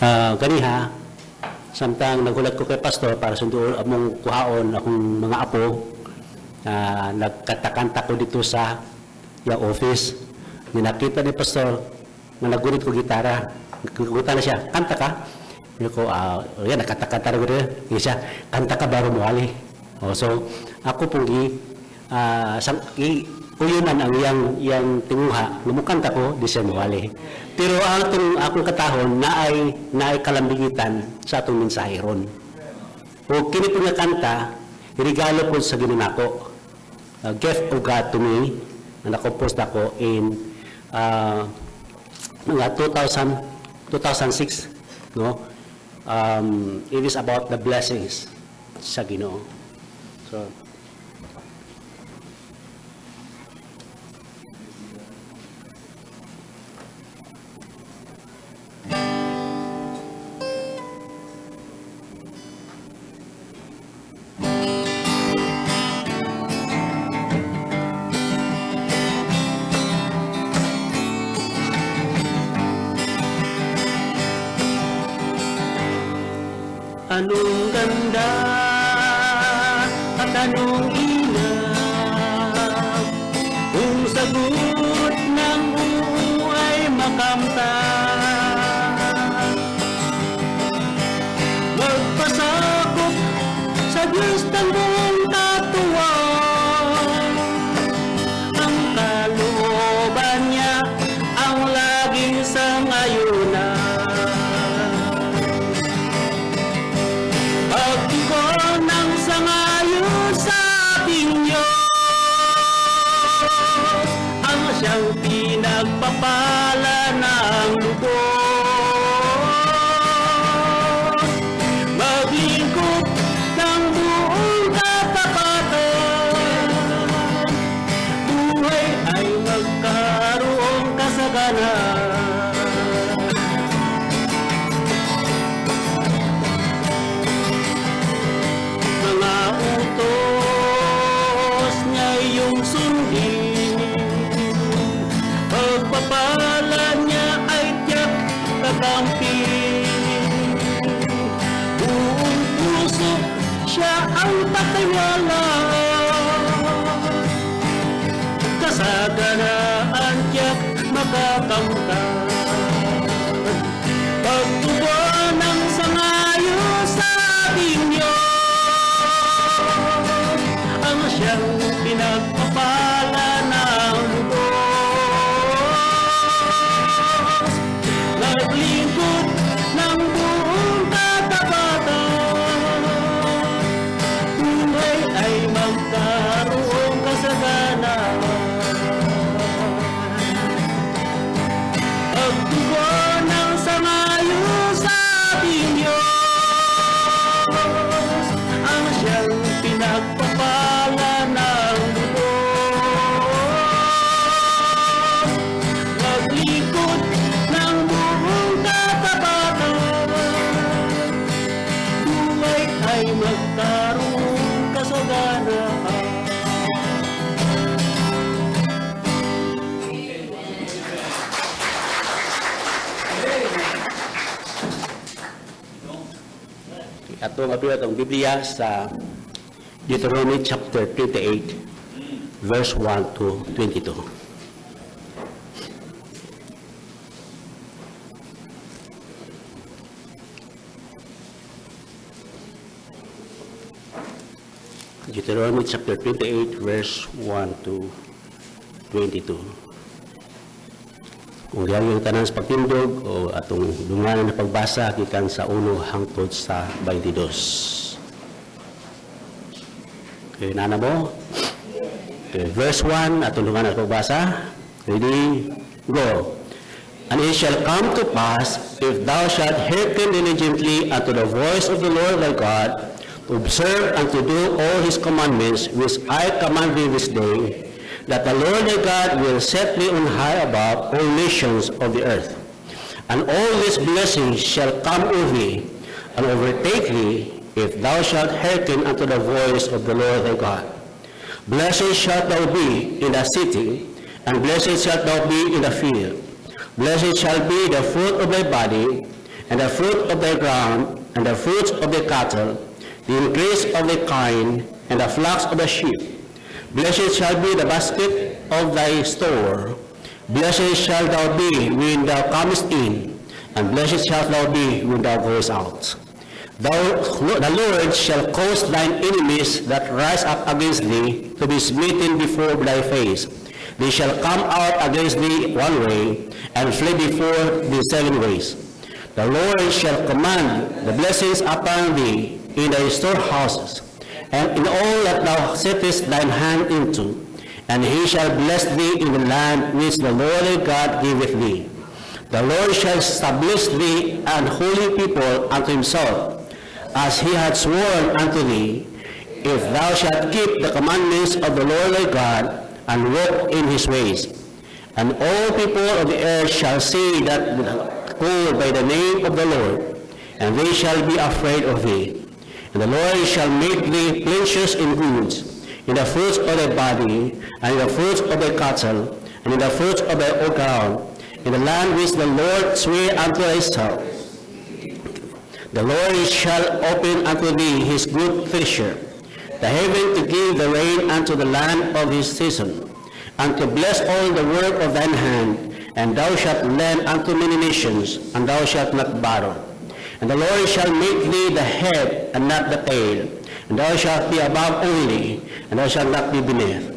Ganiha, samtang nagulat ko kay pastor para sunduon among kuhaon akong mga apo, nagkanta-kanta ko dito sa ya office. Ninakita ni pastor nga nagunit ko gitara. Nagkuta na siya, "Kanta ka?" Sabi ko, "Ah, oh, yan, nakanta-kanta na ko rin." Hindi siya, "Kanta ka bago mo ali." Oh, so, ako pong gi, sang, gi, uyunan ang iyang, iyang tinguha, lumukanta ko, di siya muwali. Pero ang atong, akong katahon, naay kalambigitan sa atong mensahe ron. O kini po nga kanta, regalo po sa Ginoo nako. A gift of God to me, na na-compose nako in mga 2000, 2006, no? It is about the blessings sa Ginoo. So, anong ganda at anong inam kung sagot ng oo ay makamtan. Magpasakop sa Diyos ng buong katuwang. Ang kalooban niya ang laging sangayunan. Pagtugon ng sangayon sa ating Diyos ang siyang pinagpapala ng lubos. Maglingkod ng buong katapatan, buhay ay magkaroong kasaganaan. Mga utos niya iyong sundin, pagpapala niya ay tiyak kakamtin. Buong puso siya ang pagkatiwalaan, kasaganaan tiyak makakamtan. Pagtugon ng sangayon sa ating Diyos ang siyang pinagpapala ng lubos. Naglingkod ng buong katapatan, buhay ay magkaroong kasaganaan. Pagtugon ng sangayon sa ating Diyos ang siyang pinagpapala ng lubos. Maglingkod ng buong katapatan, buhay ay magkaroong kasaganaan. Atong apil atong Biblia sa Deuteronomy chapter 28 verse 1 to 22. Deuteronomy chapter 28 verse 1 to 22. Kung diyan yung tanan sa pagtindog o atong dunganan na pagbasa gikan sa 1 hangtod sa 22. Okay, nana mo? Okay, verse 1, atong dunganan na pagbasa. Ready? Go. And it shall come to pass, if thou shalt hearken diligently unto the voice of the Lord thy God, to observe and to do all his commandments which I command thee this day, that the Lord thy God will set thee on high above all nations of the earth. And all these blessings shall come over thee, and overtake thee, if thou shalt hearken unto the voice of the Lord thy God. Blessed shalt thou be in the city, and blessed shalt thou be in the field. Blessed shall be the fruit of thy body, And the fruit of thy ground, and the fruits of thy cattle, the increase of thy kine, and the flocks of the sheep. Blessed shall be the basket of thy store. Blessed shalt thou be when thou comest in, and blessed shalt thou be when thou goest out. The Lord shall cause thine enemies that rise up against thee to be smitten before thy face. They shall come out against thee one way, and flee before thee seven ways. The Lord shall command the blessings upon thee in thy storehouses, and in all that thou settest thine hand unto, and he shall bless thee in the land which the Lord thy God giveth thee. The Lord shall establish thee an holy people unto himself, as he hath sworn unto thee, if thou shalt keep the commandments of the Lord thy God, and walk in his ways. And all people of the earth shall see that thou art called by the name of the Lord, and they shall be afraid of thee. And the Lord shall make thee plenteous in goods, in the fruits of thy body, and in the fruits of thy cattle, and in the fruits of thy ground, in the land which the Lord sware unto thyself. The Lord shall open unto thee his good treasure, the heaven, to give the rain unto the land of his season, and to bless all the work of thine hand, and thou shalt lend unto many nations, and thou shalt not borrow. And the Lord shall make thee the head and not the tail, and thou shalt be above only, and thou shalt not be beneath,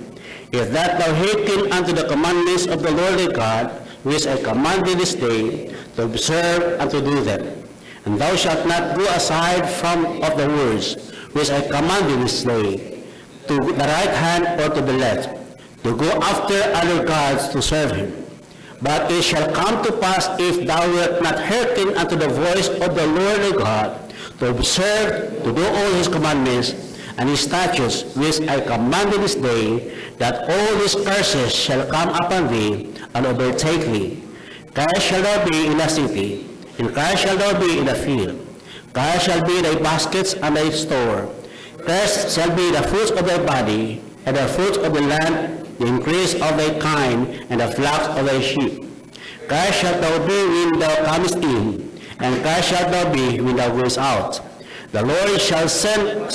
if that thou hearken unto the commandments of the Lord thy God, which I command thee this day, to observe and to do them. And thou shalt not go aside from of the words which I command thee this day, to the right hand or to the left, to go after other gods to serve him. But it shall come to pass, if thou wilt not hearken unto the voice of the Lord thy God, to observe to do all his commandments and his statutes which I command thee this day, that all these curses shall come upon thee and overtake thee. Cursed shall thou be in the city, and cursed shall thou be in the field. Cursed shall be thy baskets and thy store. Cursed shall be the fruits of thy body, and the fruits of the land, the increase of thy kine, and the flocks of thy sheep. Cursed shalt thou be when thou comest in, and cursed shalt thou be when thou goest out. The Lord shall send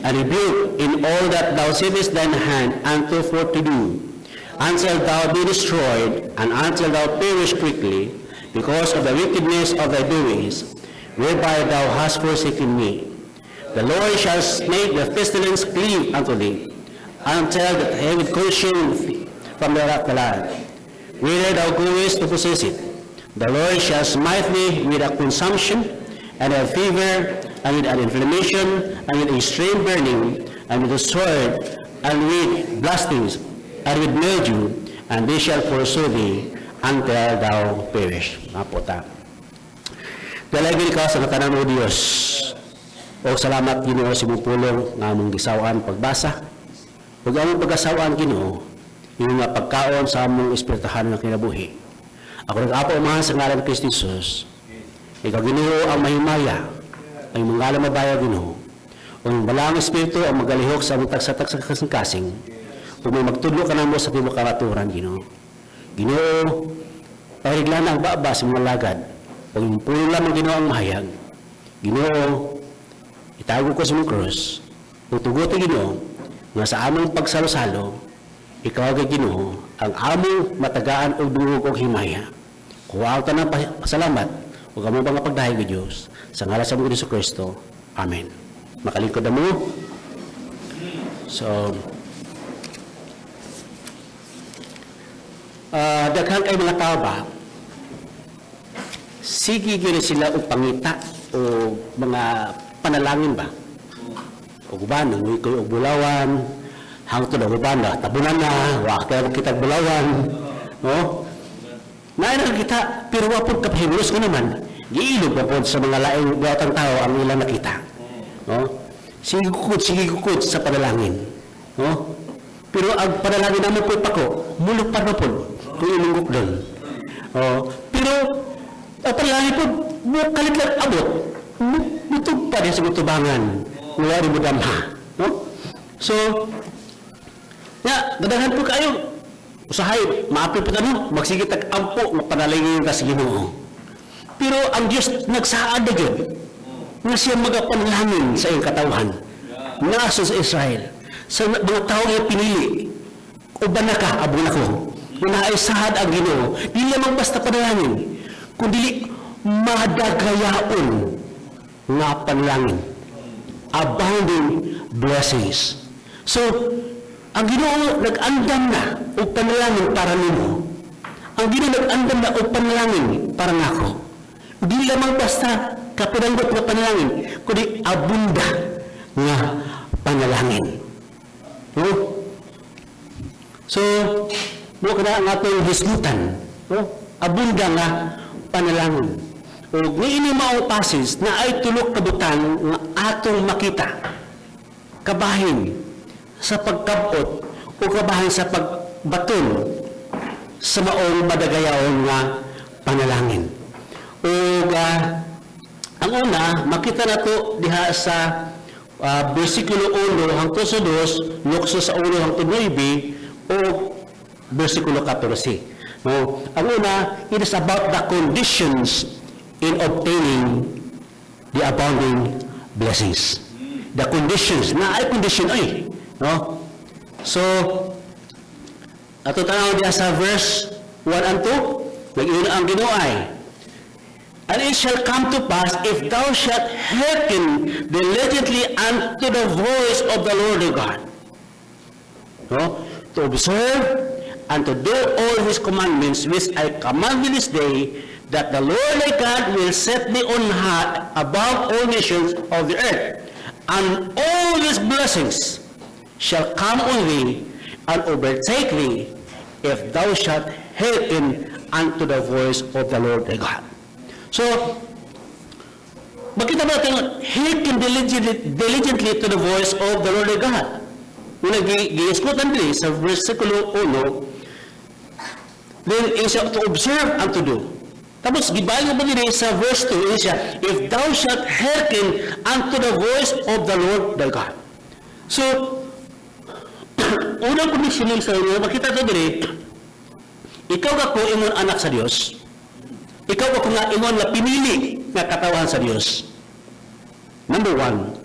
a rebuke in all that thou settest thine hand unto for to do, until thou be destroyed, and until thou perish quickly, because of the wickedness of thy doings, whereby thou hast forsaken me. The Lord shall make the pestilence cleave unto thee, until that he will consume thee from the land, whither thou goest to possess it. The Lord shall smite thee with a consumption, and a fever, and with an inflammation, and with extreme burning, and with the sword, and with blastings, and with mildew, and they shall pursue thee until thou perish. Maputa. Dalagin ka sa katanan o Diyos. O salamat, Ginoo, sa imong pulong nga among gisaw-an pagbasa. Ug among pagkasaw-an, Ginoo, imong nga pagkaon sa among espirituhanon nga kinabuhi. Ako nag-apo, Amahan, sa ngalan ni Kristo Jesus. Ikaw, Ginoo, ang mahimaya, ang imong ngalan mabayag, Ginoo. Ug ang Balaang Espiritu ang magalihok sa among tagsa-tagsa kasing-kasing. Ug may magtudlo ka namo sa tibuok kamatuoran, Ginoo. Ginoo, pahiriglan ang baba sa mga lagad. Ug imong pulong lamang, Ginoo, ang mahayag. Ginoo, itago ko sa imong krus. Ug tuguti, Ginoo, nga sa among pagsalo-salo, ikaw kay Ginoo ang among matagaan og dungog og himaya. Kuha ang tanang pasalamat ug among mga pagdahig, Diyos, sa ngalan sa among Kristo. Amen. Makalingkod na mo. So, daghan kay mga tao ba, sige gyud sila og pangita o mga panalangin ba? Og uban, nanguy og bulawan, hangtod ang uban na, tabunan na, wa kay kita bulawan, no? Naay nakakita, pero wa pud kapahimulos ko naman, giilog pa pod sa mga laing buhatang tao ang ilang nakita. No? Sige kukod sa panalangin. No? Pero ang panalangin namo po pako, mulupad na pod kung imong gukdon. Oh, pero ang panalangin po, mo kalit lang abot, mutugpa din sa mutubangan, wala rin mo damha. No? So, ya, daghan po kayo. Usahay, maapil pa no, magsige tag ampo nga panalangin ka sa Ginoo. Pero ang Dios nagsaad na gyud nga siya magapanalangin sa iyang katawhan. Naso sa Israel, sa mga tao nga pinili, uban na ka, abong nako. Nga naay sahad ang Ginoo, dili lamang basta panalangin, kundi madagayaon nga panalangin. Abounding blessings. So, ang Ginoo nag-andam na og panalangin para nimo. Ang Ginoo nag-andam na og panalangin para nako. Dili lamang basta kapinanggot nga panalangin, kundi abunda nga panalangin. No? So, mo kana ang atong hisgutan, no? Abunda nga panalangin. Ug niini mao passage naay tulo ka butang nga atong makita kabahin sa pagkabot o kabahin sa pagbaton sa maong madagayaon nga panalangin. Ug ang una, makita nato diha sa versikulo 1 hangtod sa 2, lukso sa 1 hangtod 9 o versikulo 14. No, ang una, it is about the conditions in obtaining the abounding blessings. The conditions, naay condition ay, no? So, ato tanaw diha sa verse 1 and 2, nag-ingon ang Ginoo ay, "And it shall come to pass, if thou shalt hearken diligently unto the voice of the Lord thy God." No? "To observe and to do all his commandments which I command thee this day, that the Lord thy God will set thee on high above all nations of the earth. And all these blessings shall come on thee and overtake thee, if thou shalt hearken unto the voice of the Lord thy God." So, makita ba natin, hearken diligently to the voice of the Lord thy God. Una, giiskutan diri sa versikulo 1, then is to observe and to do. Tapos, gibalik pa diri sa verse 2, is siya, if thou shalt hearken unto the voice of the Lord thy God. So, unang kondisyon sa inyo, makita ito diri, ikaw ka ko ingon anak sa Dios, ikaw ka ko nga ingon nga pinili nga katawhan sa Dios. Number one,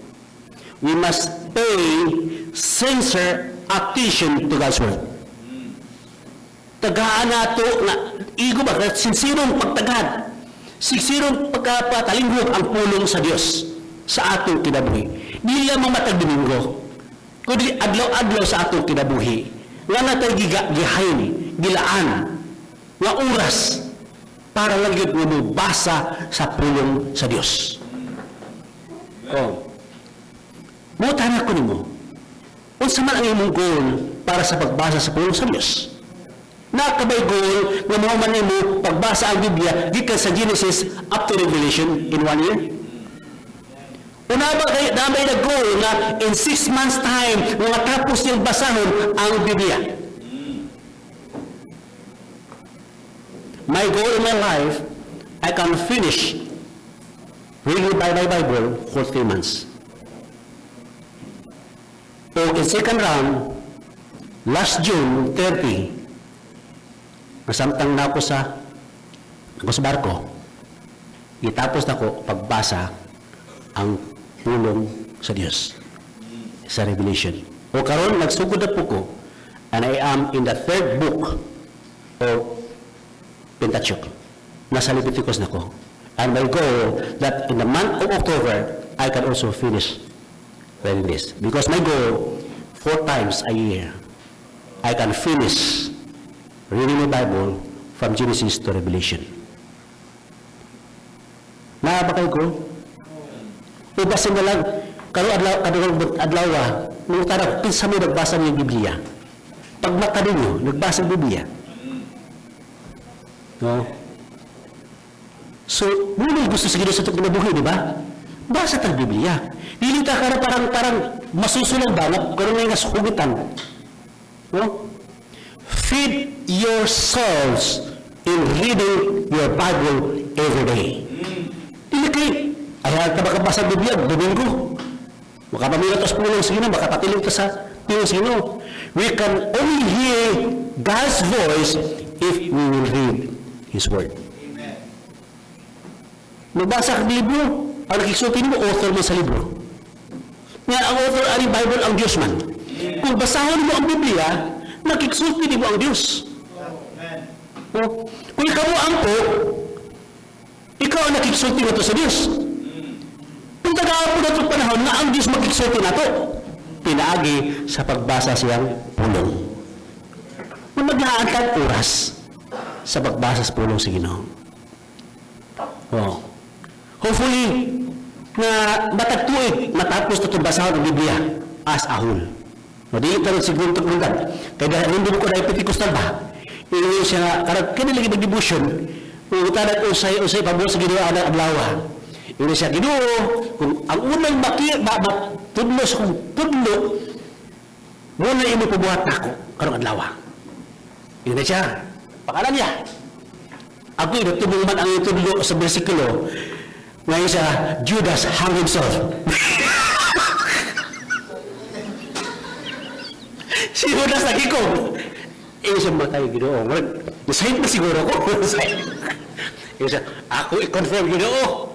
we must pay sincere attention to God's word. Tagaan nato nga igo ba sinsirong pagtagad, sinsirong pagkapatalinghog ang pulong sa Dios sa atong kinabuhi. Dili lamang matag Domingo, kundi adlaw-adlaw sa atong kinabuhi. Nga natay giga gihain, gilaan nga oras para lang gyud nga mobasa sa pulong sa Dios. Oh. Mo ko nimo. Unsa man ang imong goal para sa pagbasa sa pulong sa Dios? Naa ka bay goal nga mao man nimo pagbasa ang Biblia gikan sa Genesis up to Revelation in one year? Una ba kay naa bay na goal nga in 6 months time nga matapos niyang basahon ang Biblia? My goal in my life, I can finish reading by my Bible for 3 months. O in second round, last June 30, masamtang na ako sa barko, gitapos na ko pagbasa ang pulong sa Dios sa Revelation. O karon nagsugod na po ko and I am in the third book of Pentateuch. Nasa Leviticus na ko. And my goal that in the month of October, I can also finish reading this. Because my goal, four times a year, I can finish reading the Bible from Genesis to Revelation. Naa ba kay goal? O basta na lang, karon adlaw, karon adlaw, nung tara, kinsa mo nagbasa ng Biblia? Pag mata ninyo, nagbasa ng Biblia. No? So, muna gusto sa Ginoo sa itong kinabuhi, di ba? Basa tag Biblia. Dili ta ka parang masusulang ba nga karon nga nasuhugitan. No? Feed yourselves in reading your Bible every day. Dili kay ay ka makabasa Biblia Domingo. Makapamila ta sa pulong sa Ginoo, makapatiling ta sa pulong sa Ginoo. We can only hear God's voice if we will read His Word. Magbasa kag libro, ang nakiksulti nimo, author mo sa libro. Nga ang author ani Bible ang Diyos man. Kung basahon mo ang Biblia, nakiksulti nimo ang Diyos. Oh, kung ikaw mo ampo, ikaw ang nakiksulti nato sa Diyos. Kung tagaan po na itong panahon nga ang Diyos makiksulti nato, pinaagi sa pagbasa siyang pulong. Kung maglaan kang oras sa pagbasa sa pulong sa Ginoo. Oh. Hopefully, na matag tuig matapos na itong basahon ang Biblia as a whole. No, dili tayo siguro itong. Kaya dahil hindi ko na Pentecostal ba? Ingon siya nga, karag kini lagi mag-devotion, utanan usay usay pabuhat sa Ginoo ana adlaw. Ingon siya, "Ginoo, kung ang unang maki ma, ma, tudlo sa kong tudlo, mo na imo pabuhat nako karong adlaw." Ingon siya, pangalan niya. Ako natubong man ang itudlo sa bersikulo, ngayon siya, Judas hung himself. Si Judas nagikog. Eh, siya matay, Ginoo. Nasahit na siguro ko. Eh, siya, ako i-confirm, Ginoo.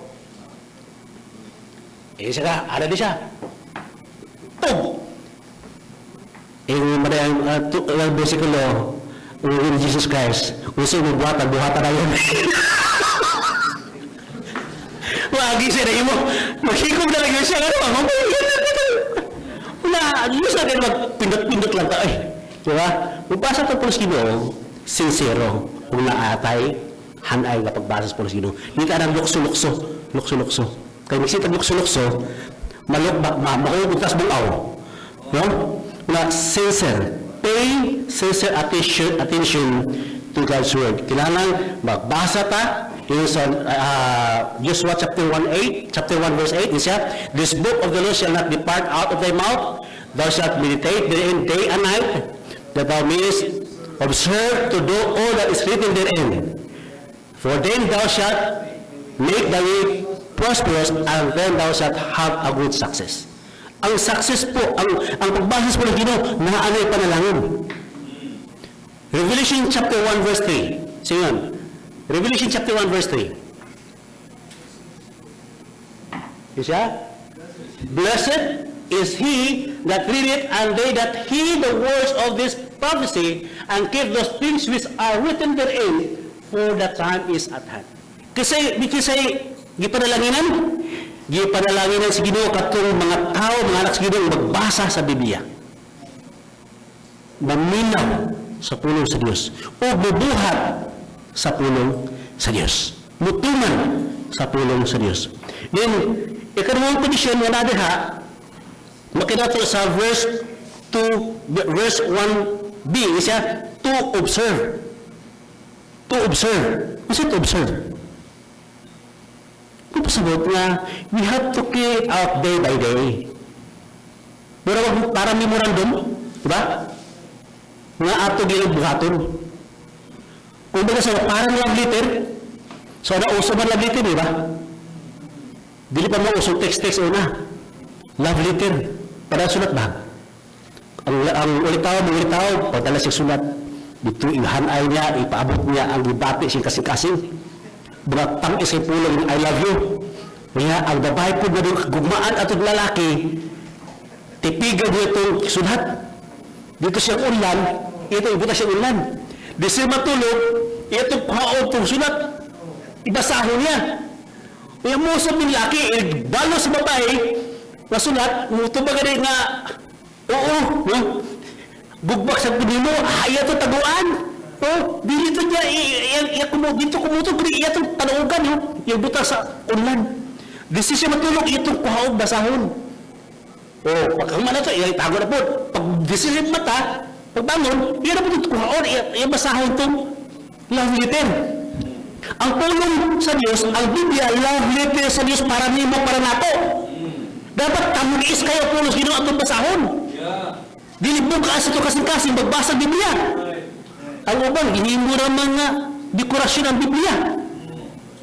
Eh, siya ka, ala di siya. Tug! Eh, madayang, bersikulo, in Jesus Christ, gusto mo buhatan, buhatan na yun. Wagi siya na imo. Maghigog na lang yun siya. Ano ba? Wala, Diyos na kayo magpindot-pindot lang ta. Ay, di ba? Magbasa ito po sa Ginoo, sincero. Kung naatay, hanay nga pagbasa sa sa Ginoo. Di ka nang lukso-lukso. Lukso-lukso. Kaya magsitag lukso-lukso, malok, ma, ma, mahugot tas bungaw. No? Na sincere. Pay sincere attention to God's Word. Kailangan magbasa ta, yun sa Joshua chapter 1, 8, chapter 1 verse 8, siya, "This book of the law shall not depart out of thy mouth, thou shalt meditate therein day and night, that thou mayest observe to do all that is written therein. For then thou shalt make thy way prosperous, and then thou shalt have a good success." Ang success po, ang pagbasa po ng Ginoo, naanay panalangin. Revelation chapter 1 verse 3. So yun. Revelation chapter 1 verse 3. You siya? "Blessed is he that readeth and they that hear the words of this prophecy and keep those things which are written therein, for the time is at hand." Kasi, kasi, gipanalanginan, gipanalanginan sa Ginoo katong mga tao, mga anak sa Ginoo, magbasa sa Biblia. Maminaw sa pulong sa Dios o bubuhat sa pulong sa Dios. Mutuman sa pulong sa Dios. Then, ikaduhang kondisyon nga na diha, makita sa verse 2, verse 1b, siya, to observe. To observe. Ano to observe? Kung pasabot nga, we have to carry it out day by day. Mura parang memorandum, di ba? Nga ato buhaton. Kung baga sa parang love letter, so nauso man love letter, di ba? Dili pa mauso text-text una. Love letter. Para sulat ba? Ang ulitaw, ang ulitaw, padala siya sulat. Dito ihanay niya, ipaabot niya ang gibati siyang kasing-kasing. Mga tang-isay pulong "I love you." Kaya ang babae po na gugmaan atong lalaki, tipigan niya itong sulat. Dito siya unlan, ito ibuta siya unlan. Di siya matulog, ito kuhaon itong sulat. Ibasahon niya. Kaya mo sa laki, balo sa babae, nasulat, mutuba ka nga, oo, no? Bugbak sa pinimo, haya to taguan. Oh, dili to niya, iya, kumu, dito kumutog, iya itong tanugan, no? Yung buta sa unlan. Di siya matulog, itong kuhaon, basahon. Oh, pagkahuman na to, iya itago na po. Pag di siya mata, pagbangon, iya na po ito kuhaon, iya basahon itong love letter. Ang pulong sa Dios, ang Biblia, love letter sa Dios para nimo, para nato. Dapat tamugis kayo pulong sa Ginoo atong basahon. Yeah. Dili bukas ito kasing-kasing magbasa Biblia. Ang uban gihimo ra mga dekorasyon ang Biblia.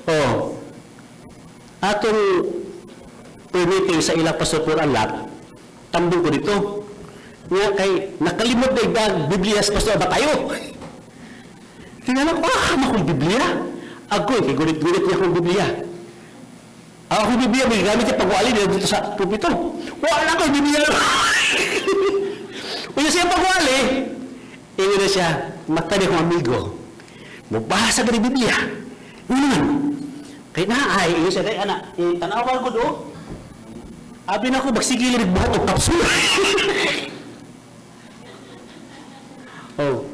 Oh. Atong permitting sa ilang Pastor Paul Anlap, tambong ko dito. Nga kay nakalimot na igdag Biblia sa Pastor Abatayo. Tingnan ko, ah, akong Biblia. Ako, kay gulit-gulit niya akong Biblia. Ang akong Biblia, may gamit niya pagwali dito sa pulpito. Wala akong Biblia. Unya siya pagwali, ingon na siya, mata ni akong amigo. Mubasa ka ni Biblia. Ingon naman. Kay na ay, ingon siya, kay anak, tanawan ko do. Abi na ko, magsigil buhat og kapsula. Oh.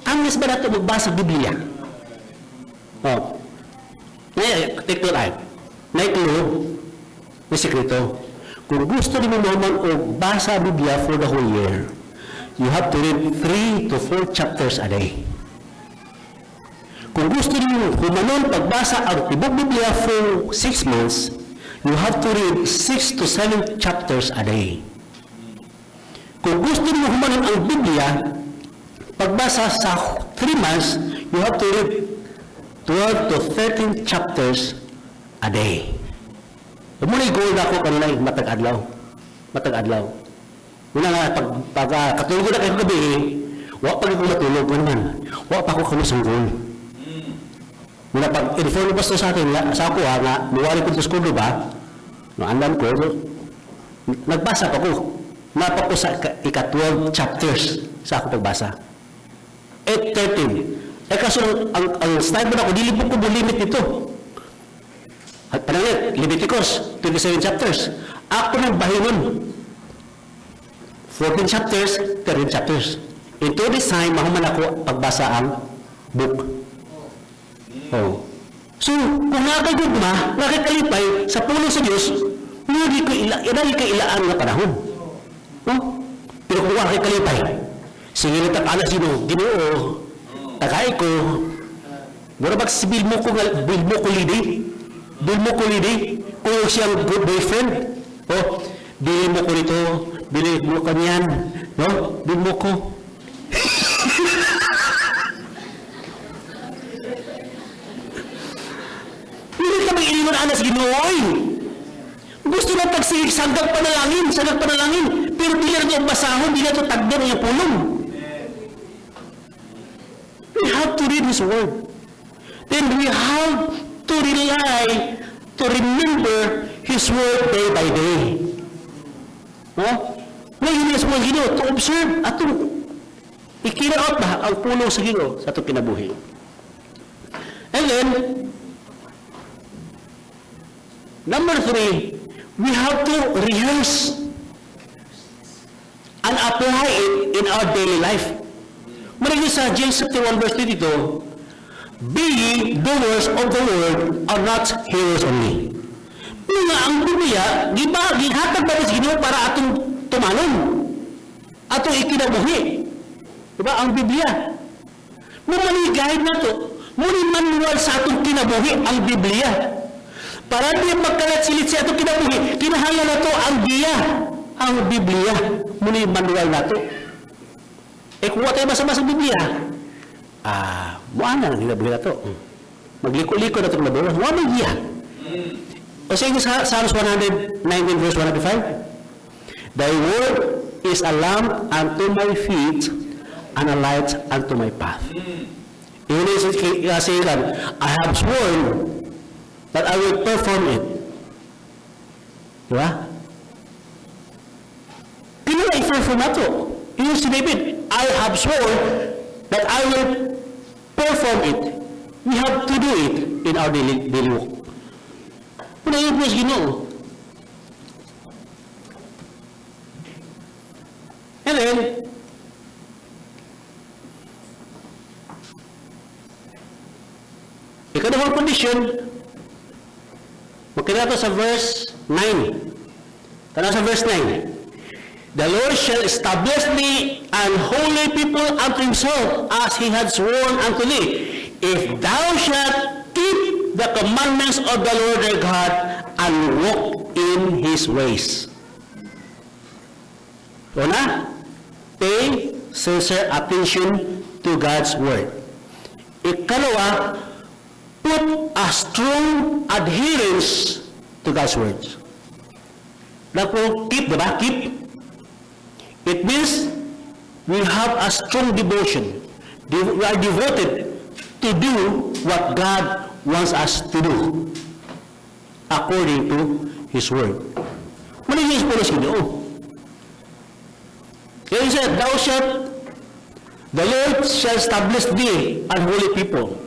Angis ba nato magbasa Biblia? Oh. Ngayon, take note ay. May clue, may sekreto. Kung gusto nimo mahuman og basa Biblia for the whole year, you have to read 3 to 4 chapters a day. Kung gusto nimo humanon pagbasa ang tibok Biblia for 6 months, you have to read 6 to 7 chapters a day. Kung gusto nimo humanon ang Biblia, pagbasa sa 3 months, you have to read 12 to 13 chapters a day. Muna goal na ako kanina matag adlaw. Matag adlaw. Una nga, pag katulog na kayo gabi, wa pa ko matulog man. Wa pa ko kamo goal. Muna pag inform ba sa atin, sa ako ha, nga, muwari ko sa school ba? No, andan ko, so, nagbasa pa ko. Napa ko sa ika-12 chapters sa ako pagbasa. 8:13. Eh kaso ang style mo na ako, dili po ko limit nito. At panangit, Leviticus, 27 chapters. Ako nang bahinon. 14 chapters, 13 chapters. In 2 days time, mahuman ako pagbasa ang book. Oh. So, kung nakagugma, nakakalipay sa pulong sa Diyos, hindi ko ila, inali ka ilaan nga panahon. No? Pero kung wala kay kalipay, sige na tak anak sino, Ginoo, tagay ko, mura bag si Bill mo ko, Bill mo ko lidi, Bill mo ko lidi, kung siyang good boyfriend, oh, bilhin mo ko nito, bilhin mo ko niyan, no? Bilhin mo ko. Hindi ka mag-ilingon anas Ginoo, oy. Gusto na pagsigig sanggang panalangin, sanggang panalangin. Pero di na ito basahon, di na ito tagdan ang pulong. We have to read His Word. Then we have to rely, to remember His Word day by day. No? Ngayon sa mga Ginoo, to observe, atong ikinaot ba ang pulong sa Ginoo sa atong kinabuhi. And then, number three, we have to rehearse and apply it in our daily life. Marigyo sa James chapter 1 verse 22, "Be ye doers of the word and not hearers only." Nga ang Biblia, giba, gihatag ba sa Ginoo para atong tumanon? Atong ikinabuhi. Diba? Ang Biblia. Mo man guide nato. Mo ni manual sa atong kinabuhi ang Biblia. Para di magkalat-silit sa atong kinabuhi, kinahanglan nato ang giya, ang Biblia. Mo ni manual nato. Eh kung tayo basa-basa sa Biblia, ah, mo na ang kinabuhi nato. Magliko-liko na itong kinabuhi. Wa man giya. O sa inyo sa Psalms 119 verse 105, "Thy word is a lamp unto my feet and a light unto my path." Yun is saying, "I have sworn that I will perform it." Di ba? Pino na i-perform na to? Yun si David, "I have sworn that I will perform it." We have to do it in our daily walk. Una yun po sa Ginoo. And then, ikaduhang condition, makita to sa verse 9. Tanaw sa verse 9. "The Lord shall establish thee an holy people unto himself, as he had sworn unto thee, if thou shalt keep the commandments of the Lord thy God and walk in his ways." Una, pay sincere attention to God's word. Ikalawa, put a strong adherence to God's words. Naku, keep, diba? Keep. It means we have a strong devotion. We are devoted To do what God wants us to do according to His Word. Muna yung pulong sa Ginoo. Kaya he said, "Thou shalt, the Lord shall establish thee an holy people."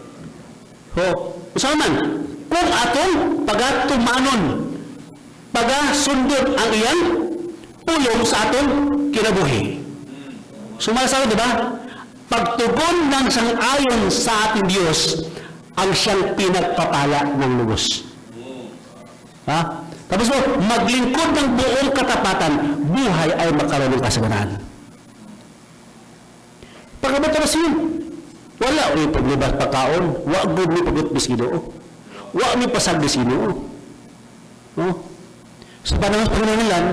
So, unsa man, kung atong pagatumanon, pagasundon ang iyang pulong sa atong kinabuhi. Sumasabi, di ba? Pagtugon ng sang-ayon sa ating Diyos ang siyang pinagpapala ng lubos. Ha? Tapos mo, maglingkod ng buong katapatan, buhay ay magkaroon ng kasaganaan. Pagkabot na siya, wala mi paglibas pagkaon, wa gud mi pagutbis Ginoo. Wa mi pasagdi sa Ginoo. No? Sa panahon sa Panginoon,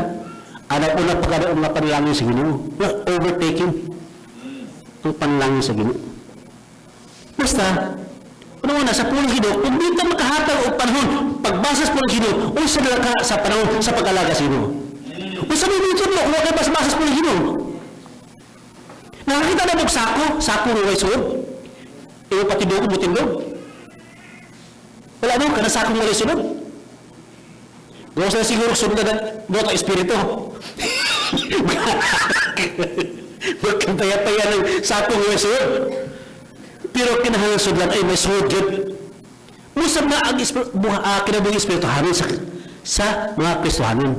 anak ko na pagkadaong na panalangin sa Ginoo. Wa overtaking ang panalangin sa Ginoo. Basta, ano una, sa pulong Ginoo, kung di ka makahatag og panahon, pagbasa sa pulong Ginoo, unsa na ka sa panahon sa pag-alaga sa Ginoo? Unsa may mo kung wa kay basa sa pulong Ginoo? Nakakita na mo sako, sako nga way sulod. Iyo patindog mo tindog. Wala no, kana sako nga way sulod. Gawas na siguro sunod na buot ang espiritu. Magkapaya-paya ng sako nga way sulod. Pero kinahanglan sudlan ay may sulod yun. Musab na ang kinabuhi espirituhanon sa mga Kristohanon.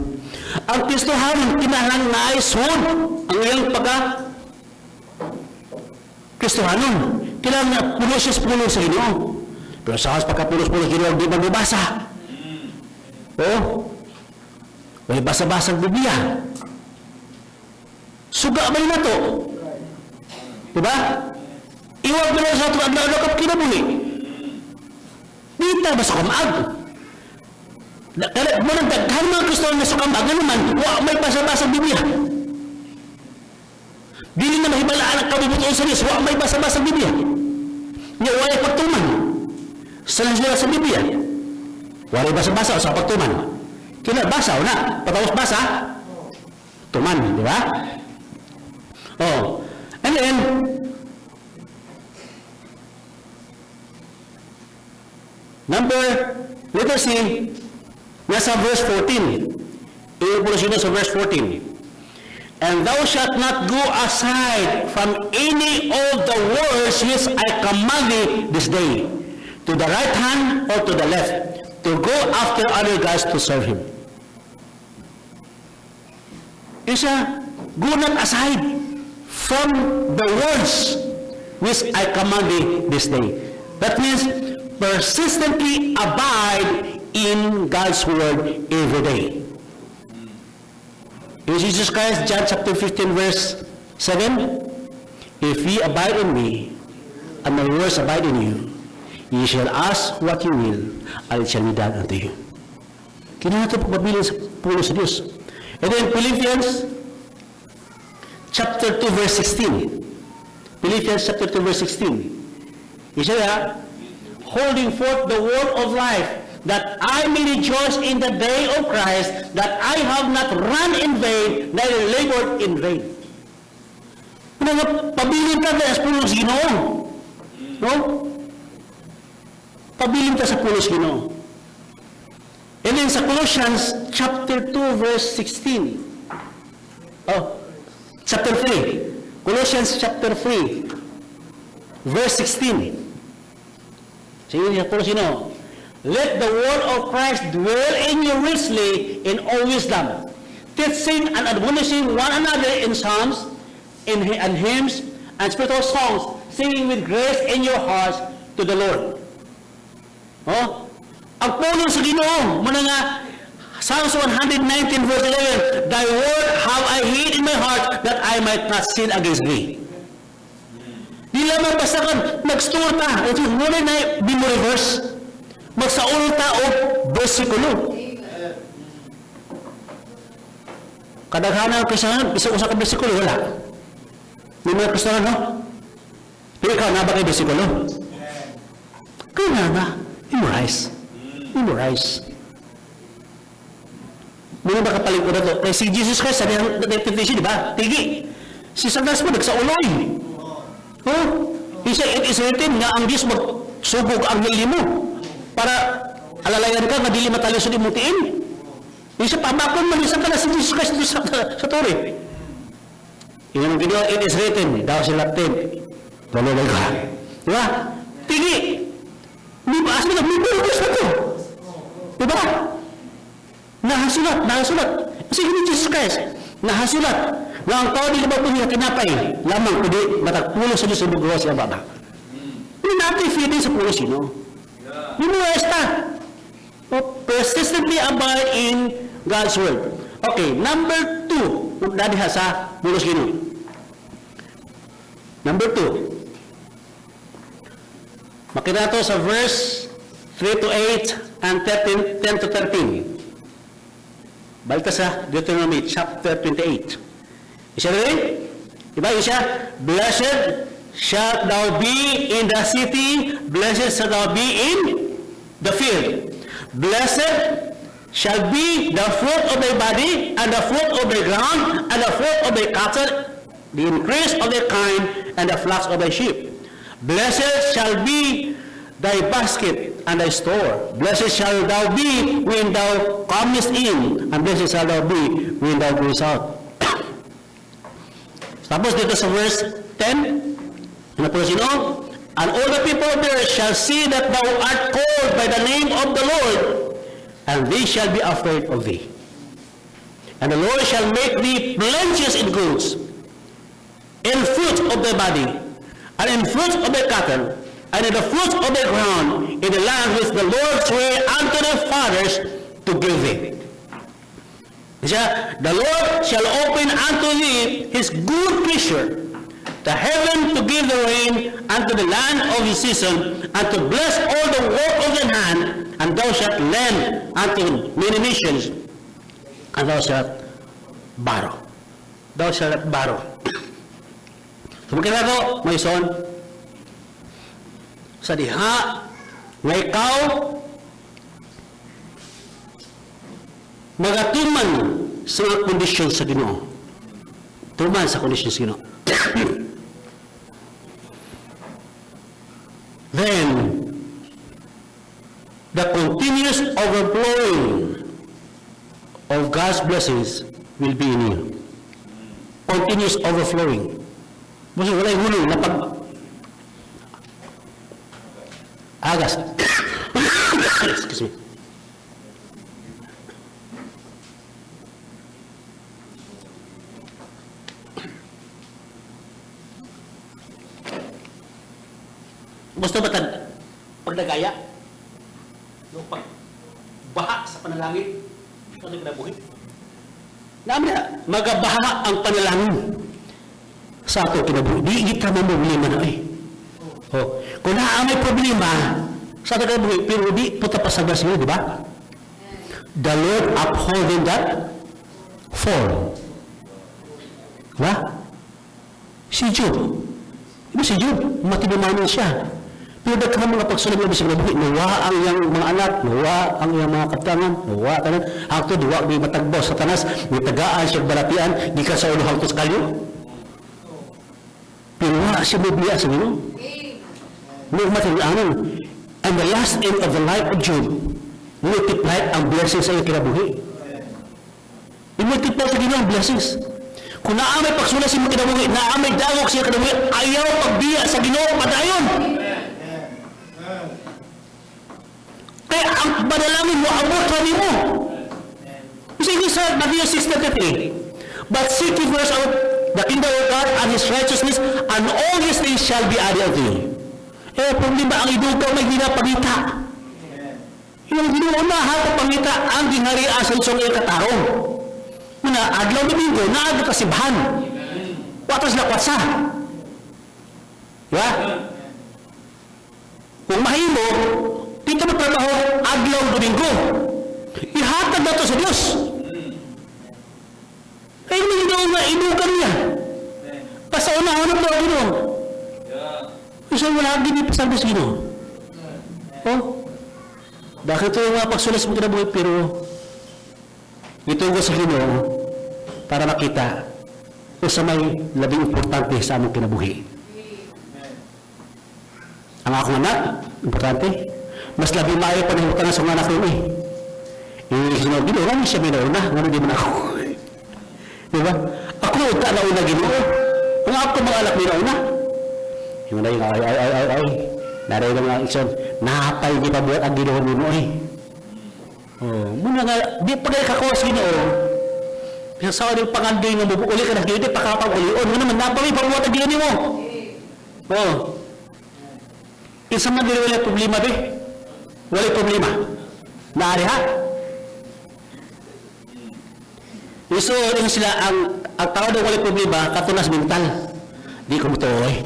Ang Kristohanon kinahanglan na ay sulod ang iyang pagka Kristohanon. Kailangan nga puno siya sa puno sa Ginoo. Pero sa pagkapunos-puno sa Ginoo, di magbabasa. Oo. May basa-basa ang Biblia. Suga man na to. Diba? Iwag mo na sa itong adlaw kap kinabuhi. Di ta ba sa kamag? Kaya mo nang daghan mga Kristohanon na sa kamag, ano man, wa may basa-basa ang Biblia. Dili na mahibalaan ang kabubuton sa Diyos, wa may basa-basa ang Biblia. Nya walay pagtuman. Sa sila sa Biblia. Walay basa-basa o sa pagtuman. Kina basa o na, patapos basa, tuman, di ba? Oh. And then, number, letter C, nasa verse 14. Iupulo siya sa verse 14. "And thou shalt not go aside from any of the words which I command thee this day, to the right hand or to the left, to go after other gods to serve him." Isa, go not aside from the words which I command thee this day. That means, persistently abide in God's word every day. In Jesus Christ, John chapter 15, verse 7, "If ye abide in me, and my words abide in you, ye shall ask what you will, and it shall be done unto you." Kailangan ito pagpabilin sa pulong sa Diyos. And then Philippians chapter 2, verse 16. Philippians chapter 2, verse 16. Isa, "Holding forth the word of life, that I may rejoice in the day of Christ, that I have not run in vain, neither labored in vain." Ano nga, pabilin ka sa pulong sa Ginoo. No? Pabilin ka sa pulong sa Ginoo. And then sa Colossians chapter 2 verse 16. Oh, chapter 3. Colossians chapter 3 verse 16. Sige, sa Colossians, no? "Let the word of Christ dwell in you richly in all wisdom, teaching and admonishing one another in psalms, and hymns, and spiritual songs, singing with grace in your hearts to the Lord." Oh? Ang pulong sa Ginoo, muna nga Psalms 119 verse 11, "Thy word have I hid in my heart that I might not sin against thee." Di lamang basta ka nag-store ta, ito muna na memory verse. Magsaulog ta og bersikulo. Kadaghanan ang Kristiyanon, isa usa ka bersikulo, wala. May mga Kristiyanon, no? Pero ikaw, naa ba kay bersikulo? Kaya nga, memorize. Memorize. Muna ba kapalikod na to? Kaya si Jesus Christ, sabi ng temptation, di ba? Tigi. Si Satanas mo, nagsauloy. Oh, He said, "It is written nga ang Diyos magsugog ang nimo para alalayan ka nga dili matalisod imong tiil." Di siya pabakon man sa kana si Jesus Christ sa tore. Ingon ang Ginoo, "It is written, thou shalt not tempt the Lord thy God." Di ba? Tigi. Di ba? Asa na, may Diyos na to. Di ba? Nahasulat, nahasulat. Sige ni Jesus Christ, nahasulat nga ang tao dili mabuhi nga tinapay lamang kundi matag pulos sa Diyos sa bugawa siya baba. Hindi natin feeding sa pulos, you know. Hindi mo esta. O, persistently abide in God's Word. Okay, number two, dadiha sa pulos Ginoo. Number two. Makita nato sa verse 3 to 8 and 13, 10 to 13. Balita sa Deuteronomy chapter 28. Isa rin? Diba isa? "Blessed shalt thou be in the city, blessed shalt thou be in the field. Blessed shall be the fruit of thy body, and the fruit of thy ground, and the fruit of thy cattle, the increase of thy kine, and the flocks of thy sheep. Blessed shall be thy basket and thy store. Blessed shall thou be when thou comest in, and blessed shall thou be when thou goest out." Tapos dito sa verse 10, ano po sino? "And all the people of the earth shall see that thou art called by the name of the Lord, and they shall be afraid of thee. And the Lord shall make thee plenteous in goods, in fruit of thy body, and in fruit of thy cattle, and in the fruit of thy ground, in the land which the Lord sware unto thy fathers to give thee." Siya, "The Lord shall open unto thee his good treasure, the heaven, to give the rain unto the land of his season, and to bless all the work of thine hand, and thou shalt lend unto many nations, and thou shalt borrow." Thou shalt not borrow. So, makita ko, may son, sa diha nga ikaw magatuman sa mga kondisyon sa Ginoo. Tuman sa kondisyon sa Ginoo. Then, the continuous overflowing of God's blessings will be in you. Continuous overflowing. Basta walay hulong na pag agas. Excuse me. Gusto ba tag pagdagaya? No, pag baha sa panalangin, ito na kinabuhi. Namin na, magabaha ang panalangin sa ato kinabuhi. Di kita mo problema na eh. Oh, kung naa may problema sa ato kinabuhi, pero di puta pa sa di ba? The Lord uphold them that fall. Diba? Si Job. Diba si Job, matinumanon siya. Pero daghan mga pagsulong nga bisag nabuhi, nawa ang iyang mga anak, nawa ang iyang mga kaptangan, nawa tanan, hangtod wa may matagbaw sa tanas, tagaan siya balatian, gikan sa ulo hangtod sa kalyo. Pero wa siya mobiya sa Ginoo. No matinuanon. And the last end of the life of Job, multiplied ang blessings sa iyang kinabuhi. I-multiply sa Ginoo ang blessings. Kung naa may pagsulat sa imong kinabuhi, naa may dagok sa iyang kinabuhi, ayaw pagbiya sa Ginoo padayon. Kaya ang panalangin mo, abot ra nimo. Kasi sa Matthew 6:33, "But seek ye first of the kingdom of God and His righteousness, and all these things shall be added unto you." Eh, problema ang idugaw may ginapangita. Yung ginuuna hato pangita ang gingharian sa isong iyang katarong. Muna, adlaw Domingo, naa ka simbahan. Watas na kwatsa. Diba? Kung mahimo, dito magtrabaho adlaw Domingo. Ihatag na to sa Diyos. Ay, hindi Ginoo nga idugang niya. Basta unahon ang mga Ginoo. Isa wala gini pasal sa Ginoo. Oh. Bakit ito yung mga pagsulas mo kinabuhi pero itugo sa Ginoo para makita o sa may labing importante sa among kinabuhi. Ang akong anak, importante. Mas labi maayo pa nahimutang sa mga anak ko eh. Eh, sino Ginoo lang siya may nauna, ngano di man ako. Di ba? Ako unta na una, Ginoo. Ang ako mga anak may nauna. Yung na yung ay ay ay ay ay. Naray mga igsoon, napay gipabuhat ang Ginoo nimo eh. Oh, muna nga di pa kay kakuha sa Ginoo. Bisan sa ning pangandoy nga uli ka na Ginoo, di pa ka pag-ulion. Nga naman napay pabuhat ang Ginoo nimo. Oh. Isa man dili wala problema be. Wala problema. Naari ha? So, yung sila, ang tao daw wala problema, katunas mental. Di ko mo to, eh.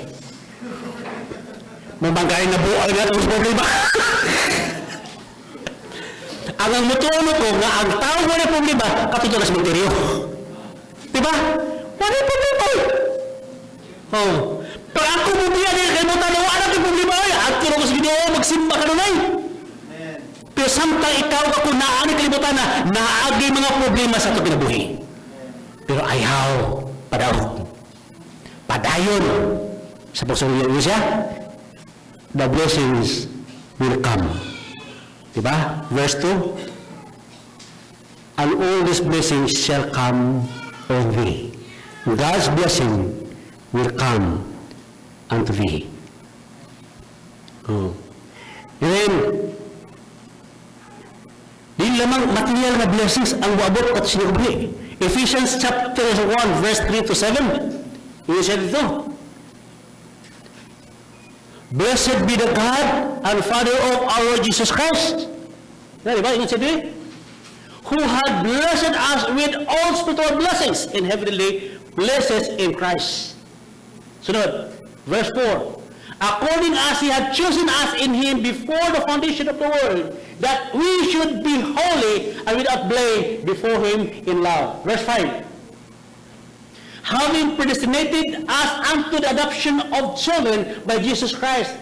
Mamangkain na buhay na itong problema. Ang mutuo ko nga ang tao wala problema, katunas menteryo. Diba? Wala problema eh. Oh. Pero ako mo biya niya kay mo tanaw, wala kay problema ay. At ko sa Ginoo magsimba ka dunay. Pero samtang ikaw ako naa ni kalibutan na naagi mga problema sa atong kinabuhi. Pero ayaw padaog. Padayon sa pagsulong niya, the blessings will come. Diba? Verse 2, "And all these blessings shall come on thee." God's blessing will come unto thee. Oh. And then, di lamang material na blessings ang moabot at sinubli. Ephesians chapter 1, verse 3 to 7. Yun siya dito. "Blessed be the God and Father of our Lord Jesus Christ." Na, di ba? Ingat siya dito. "Who had blessed us with all spiritual blessings in heavenly places in Christ." Sunod, verse 4. "According as He had chosen us in Him before the foundation of the world, that we should be holy and without blame before Him in love." Verse 5. "Having predestinated us unto the adoption of children by Jesus Christ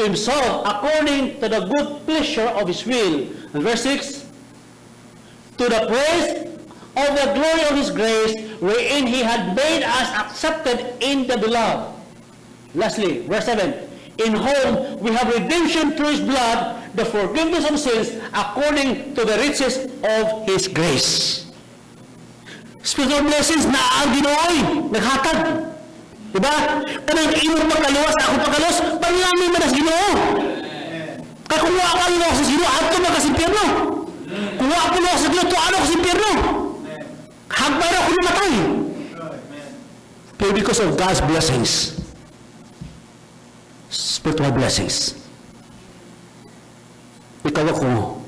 to Himself, according to the good pleasure of His will." And verse 6, "To the praise of the glory of His grace, wherein He had made us accepted in the beloved." Lastly, verse 7, "In whom we have redemption through His blood, the forgiveness of sins, according to the riches of His grace." Spiritual blessings na ang Ginooy, naghatag. Diba? Kanang imong pagkaluwas, ako pagkaluwas, panalangin man sa Ginoo. Kaya kung wa ka luwas sa Ginoo, adto man ka sa impyerno. Kung wa ko luwas sa Ginoo, tuano ko sa impyerno. Hagbay ra ko namatay. Pero because of God's blessings, spiritual blessings, ikaw ako,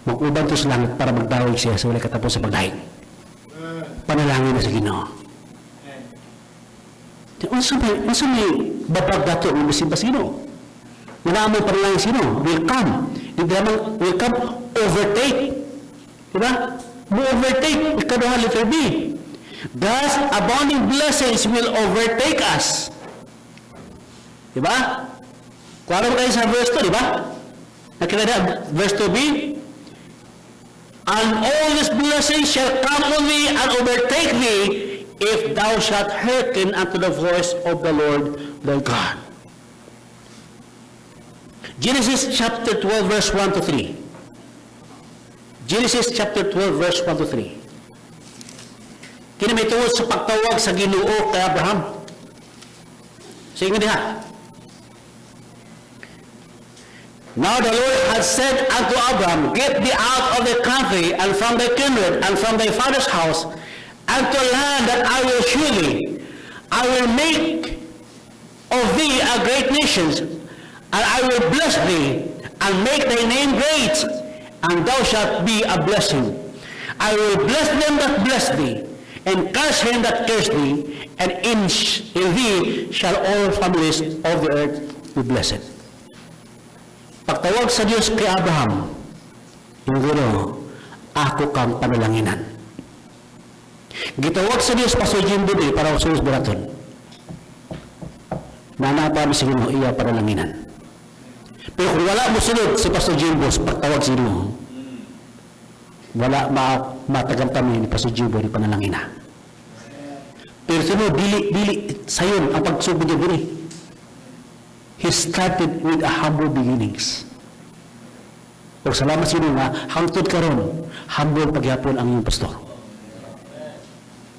mag-uban to sa langit para magdawig siya sa walay katapos sa pagdahig. Panalangin na sa Ginoo. Unsa may babag dato ng musimba sa Ginoo? Wala mo panalangin sa Ginoo, will come. Di lamang will come, overtake. Diba? Mo overtake. Ikaduha, letter B. God's abounding blessings will overtake us. Diba? Klaro ba kayo sa verse 2, diba? Nakita na, verse 2b? "And all these blessings shall come on thee and overtake thee if thou shalt hearken unto the voice of the Lord thy God." Genesis chapter 12, verse 1 to 3. Genesis chapter 12, verse 1 to 3. Kini may tungod sa pagtawag sa Ginoo kay Abraham. Sige nga diha. "Now the Lord had said unto Abraham, 'Get thee out of thy country, and from thy kindred, and from thy father's house, unto a land that I will shew thee. I will make of thee a great nation, and I will bless thee, and make thy name great, and thou shalt be a blessing. I will bless them that bless thee, and curse him that curse thee, and in thee shall all families of the earth be blessed.'" Pagtawag sa Dios kay Abraham, Inguro, ako kang panalanginan. Gitawag sa Dios Pastor Jimbo eh, para sa buraton. Nanapa sa Ginoo iya panalanginan. Pero kung wala mo sunod si Pastor Jimbo sa pagtawag sa Ginoo, wala matagam kami ni Pastor Jimbo ni panalangina. Pero sunod, dili, dili, sayon ang pagsugod niya diri. He started with a humble beginnings. O salamat sa Ginoo nga hangtod karon humble pagyapon ang iyong pastor.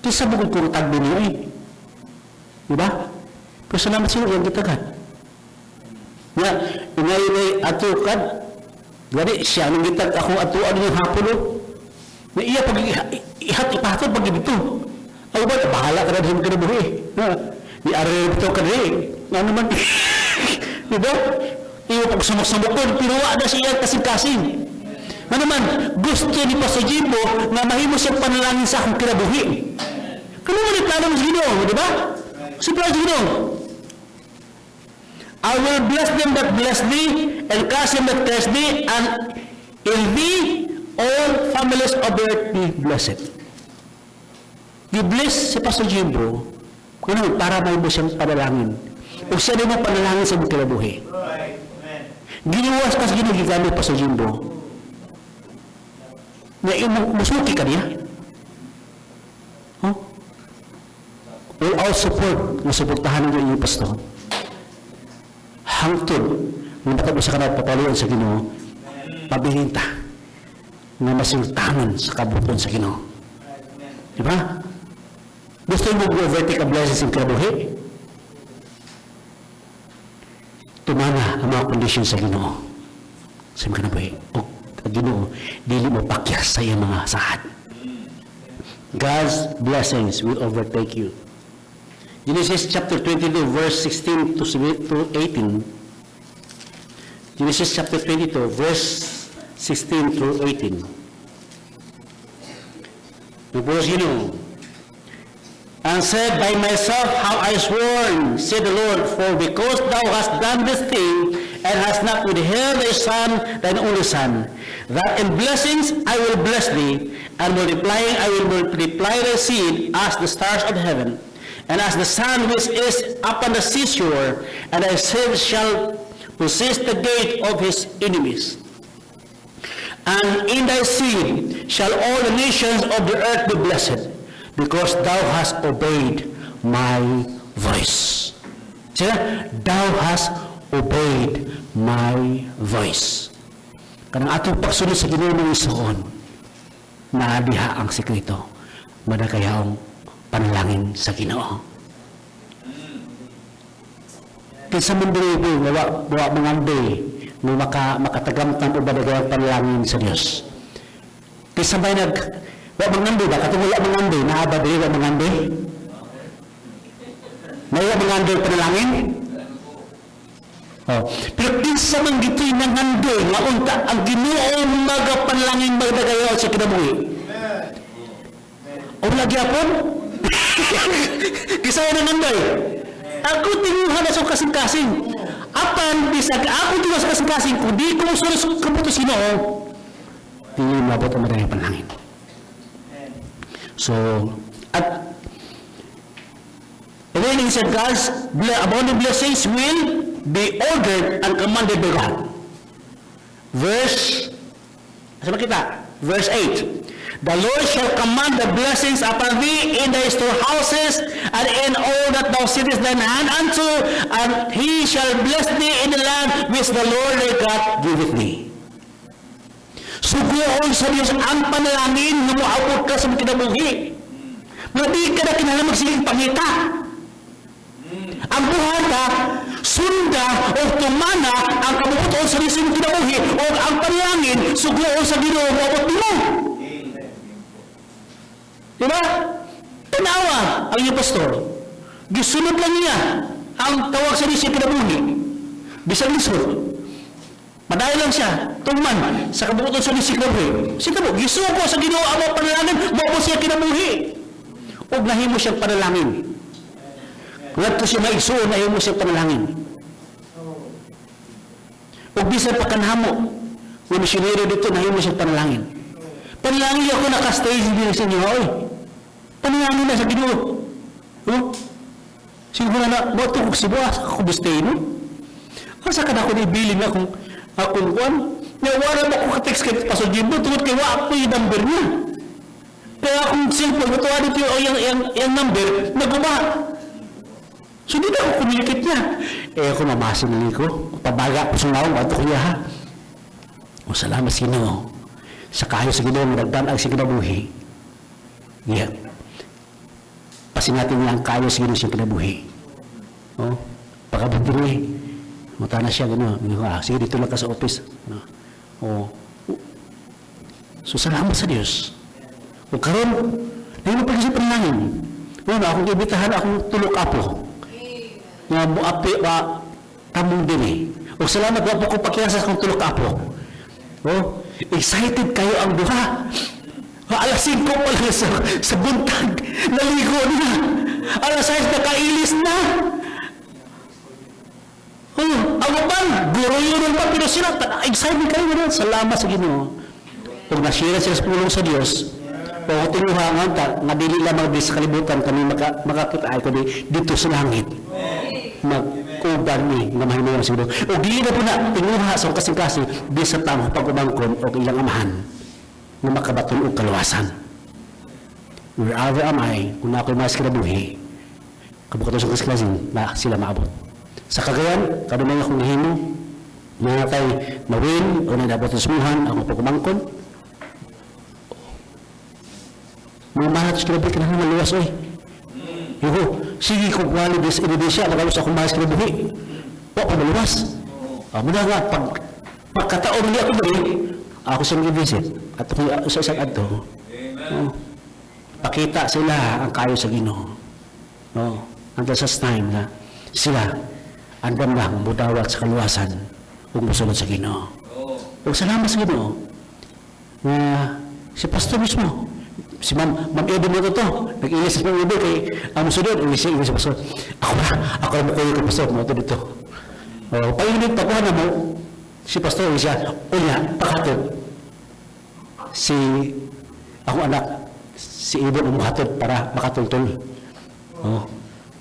Kisa bukod kung tagbo niyo eh. Di ba? Pero salamat sa Ginoo, iyang gitagad. Nga, ingay ingay ato kad, gani siya nang gitag ako ato ano yung hapon oh. Na iya pag ihat ipahatod pag dito. Ay ba, bahala ka na sa mga kinabuhi. Ha? Ni Ariel ito ka rin. Nga naman, di ba? Iyo pag sumok-sumokon, pero wa na siya kasing-kasing. Nga naman, gusto ni Pastor Jimbo nga mahimo siyang panalangin sa akong kinabuhi. Kano man yung plano mo sa Ginoo, di ba? Sa plano sa Ginoo. "I will bless them that bless thee, and curse them that curse thee, and in thee all families of the earth be blessed." Gi-bless si Pastor Jimbo, kuno para mahimo siyang panalangin. O siya din mo panalangin sa imong kinabuhi. Right. Amen. Ginuwas ka sa Ginoo gigamit Pastor Jimbo. Nga imong musuki ka niya. Huh? All out support nga suportahan ninyo inyong pastor. Hangtod nga matag usa ka na papaluan sa Ginoo, pabilin ta nga masultanan sa kabubut-on sa Ginoo. Di ba? Gusto mo overtake ang blessings sa kinabuhi? Tumana ang mga kondisyon sa Ginoo sa imong kinabuhi. O ang Ginoo, dili mo pakyas sa iyang mga saad. God's blessings will overtake you. Genesis chapter 22, verse 16 to 18. Genesis chapter 22, verse 16 through 18. Nagpulos Ginoo. "And said, 'By myself have I sworn, said the Lord, for because thou hast done this thing, and hast not withheld thy son, thine only son, that in blessings I will bless thee, and multiplying I will multiply thy seed as the stars of heaven, and as the sand which is upon the seashore, and thy seed shall possess the gate of his enemies. And in thy seed shall all the nations of the earth be blessed, because thou hast obeyed my voice.'" Sila, "Thou hast obeyed my voice." Kanang atong pagsunod sa Ginoo mga igsoon, naa diha ang sekreto, madagayaong panalangin sa Ginoo. Kinsa man diri nga wa mangandoy nga makatagamtam og madagayang panalangin sa Dios? Kinsa may wa mangandoy ba? Katong wala mangandoy, naa ba diri wa mangandoy? May wa mangandoy panalangin? Oh. Pero kinsa man dito'y nangandoy nga unta ang Ginoo magapanalangin magdagayaw sa kinabuhi? O wala gyapon? Kinsa man nangandoy? Ako tinguha na sa kasing-kasing. Apan, bisag ako tinguha sa kasing-kasing, kung di ko musunod sa kabubut-on sa Ginoo, dili maabot ang madagayang panalangin. So, and then he said, God's abundant blessings will be ordered and commanded by God. Verse, sa makita? Verse 8. "The Lord shall command the blessings upon thee in thy storehouses and in all that thou settest thine hand unto, and he shall bless thee in the land which the Lord thy God giveth thee." Suguon sa Diyos ang panalangin nga moabot ka sa imong kinabuhi. Nga di ka na kinahanglan magsigig pangita. Ang buhata, sunda o tumana ang kabubut-on sa Diyos sa imong kinabuhi o ang panalangin, suguon sa Ginoo moabot nimo. Di ba? Tanawa ang iyong pastor. Gisunod lang niya ang tawag sa Diyos sa kinabuhi. Bisag lisod. Padayon lang siya, tungman, sa kabubut-on sa Diyos sa kinabuhi. Sige mo, gisugo sa Ginoo ang mga panalangin, moabot siya kinabuhi. Ug nahimo siyang panalangin. Ngadto siya maigsuon, nahimo siyang panalangin. Ug bisan pa kanhamo, nga misyonero dito, nahimo siyang panalangin. Panalangin ako naka-stage din sa inyo, oy. Panalangin na sa Ginoo. Oh? Siguro na, mo ito kung Cebu, asa ako stay, no? Asa ka na ako ibilin akong kuan? Nga wala mo ko ka-text kay Pastor Jimbo tungod kay wa ako yung number niya. Kaya akong cellphone, matuwa dito yung number, naguba. So, di na ako communicate niya. Eh ako mamasin na ko. Pabaga ko sa naong, ato ko ha. O salamat sa Ginoo. Sa kaayo sa Ginoo, nagdan ang sa kinabuhi. Yeah. Pasin natin niya ang kaayo sa Ginoo sa kinabuhi. Oh, pagkabot diri. Muta na siya gano'n. Ah, sige, dito lang ka sa office. No. Oh. So, salamat sa Diyos. O karon, di mo pag panalangin. Una, akong ibitahan akong tulok apo. Nga muapi wa tamong diri. O salamat wa po ko pakiyasa sa akong tulok apo. Oh, excited kayo ang duha. Ah, alas 5 pa lang sa buntag, naligo na. Alas 6 nakailis na. Oh, ang uban, guro yun pa, pero sila, excited kayo gano'n. Salamat sa Ginoo. Kung nasira sila sa pulong sa Dios, o tinguha nga ta, nga dili lamang di sa kalibutan kami makakita ay kundi dito sa langit. Magkuban ni nga mahimayon sa Ginoo. O dili na po na tinguha sa kasing-kasing di sa tamang pag-umangkon o ilang amahan nga makabaton og kaluwasan. Wherever am I, kung ako'y mas kinabuhi, kabukato sa kasing na sila maabot. Sa Cagayan, kanunay akong nahimo, mga kay mawin o nadabautismuhan ako pag-umangkon. Mga mahal sa kinabuhi, kanang maluwas, oy. Yuho, sige kung wali des Indonesia, magalos akong mahal sa kinabuhi. Wa pa maluwas. Ah, muna nga, pag pagkataon niya ako dali, ako siyang i-visit. At ako sa isang adto. Oh, pakita sila ang kayo sa Ginoo. No, until such time na sila andam lang mudawat sa kaluwasan ug mosunod sa Ginoo. Ug salamat sa Ginoo nga si pastor mismo, si Ma'am Edo mo to, nag-ilis si Ma'am Edo kay ang musunod, ilis siya, ilis si pastor. Ako ra mo kuyo kay pastor, mo to dito. Oh, painit pa na mo, si pastor siya, unya, pakatod. Si ako anak, si Edo ang muhatod para makatultol. Oh.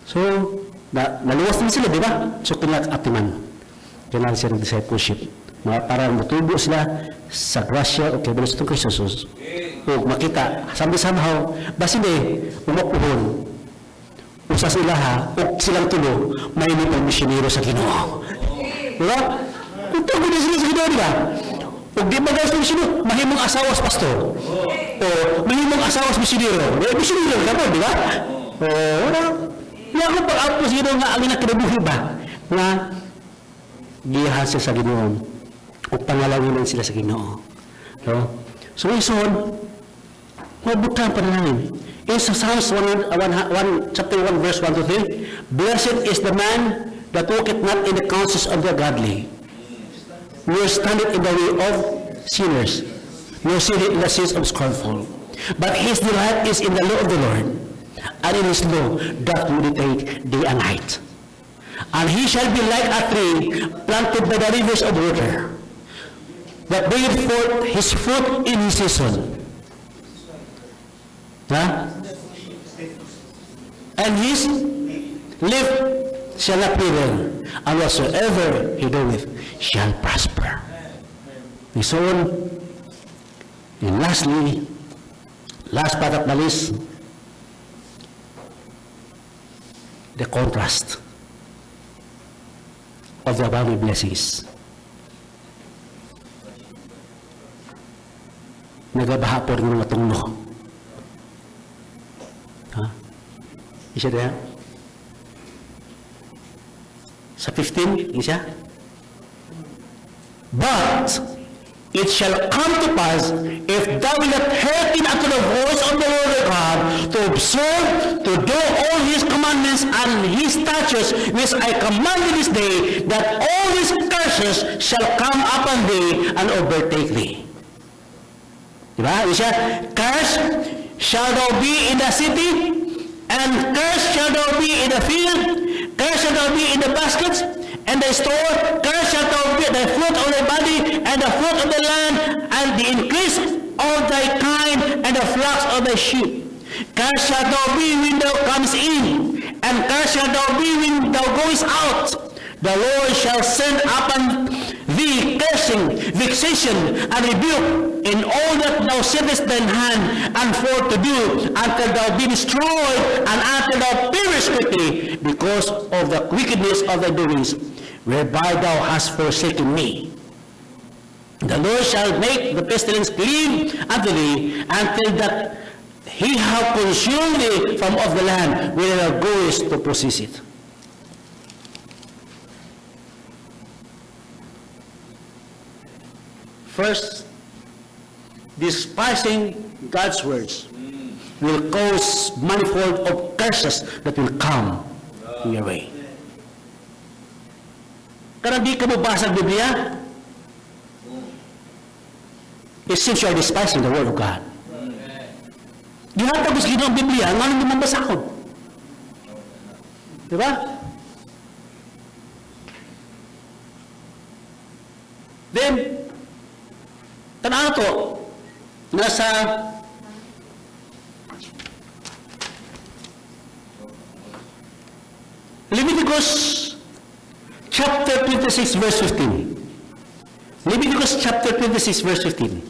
So, naluwas din sila, di ba? So, kanya atiman. Kailangan sila ng discipleship. Mga para mutubo sila sa grasya o kay Kristo Jesus. O makita, sambi somehow, basin eh, umapuhon. Usa sila ha, o silang tulo, may pang misyonero sa Ginoo. Di ba? Kung tubo na sila sa Ginoo, di ba? O di ba guys, misyonero, mahimong asawa sa pastor. O mahimong asawa sa misyonero. Di misyonero ka po, di ba? O, wala. Wala akong pag-outpo sa Ginoo nga ang inakinabuhi ba? Nga, giyahan siya sa Ginoo. O pangalawin sila sa Ginoo. No? So, ison, mabuta ang panalangin. In sa Psalms 1, 1, chapter 1, verse 1 to 3, "Blessed is the man that walketh not in the counsels of the godly, nor standeth in the way of sinners, nor sitteth in the seats of scornful. But his delight is in the law of the Lord, and in his law doth meditate day and night. And he shall be like a tree planted by the rivers of water, that bringeth forth his fruit in his season." Ha? "And his leaf shall not wither, and whatsoever he doeth shall prosper." And so on. And lastly, last but not the least, the contrast of the abounding blessings. Nagabaha po ng mga tunglo. Ha? Isa diha? Sa 15, isa? "But it shall come to pass, if thou wilt not hearken unto the voice of the Lord thy God, to observe, to do all his commandments and his statutes, which I command thee this day, that all these curses shall come upon thee and overtake thee." Diba? Isa, "Cursed shall thou be in the city, and cursed shall thou be in the field, cursed shall thou be in the baskets, and the store, cursed shall thou be the fruit of thy body, and the fruit of the land, and the increase of thy kind, and the flocks of thy sheep. Cursed shalt thou be when thou comest in, and cursed shalt thou be when thou goest out. The Lord shall send upon thee cursing, vexation, and rebuke in all that thou settest thine hand and for to do, until thou be destroyed and until thou perish quickly, because of the wickedness of thy doings, whereby thou hast forsaken me. The Lord shall make the pestilence cleave unto thee, until that he have consumed thee from off the land, whither thou goest to possess it. First, despising God's words will cause manifold of curses that will come in your way. Karang di ka mo basa ang Biblia, it seems you are despising the Word of God. Gihatag sa Ginoo ang Biblia, ngano di man basahon? Di ba? Then, tanaw to, nasa Leviticus chapter 26 verse 15. Leviticus chapter 26 verse 15.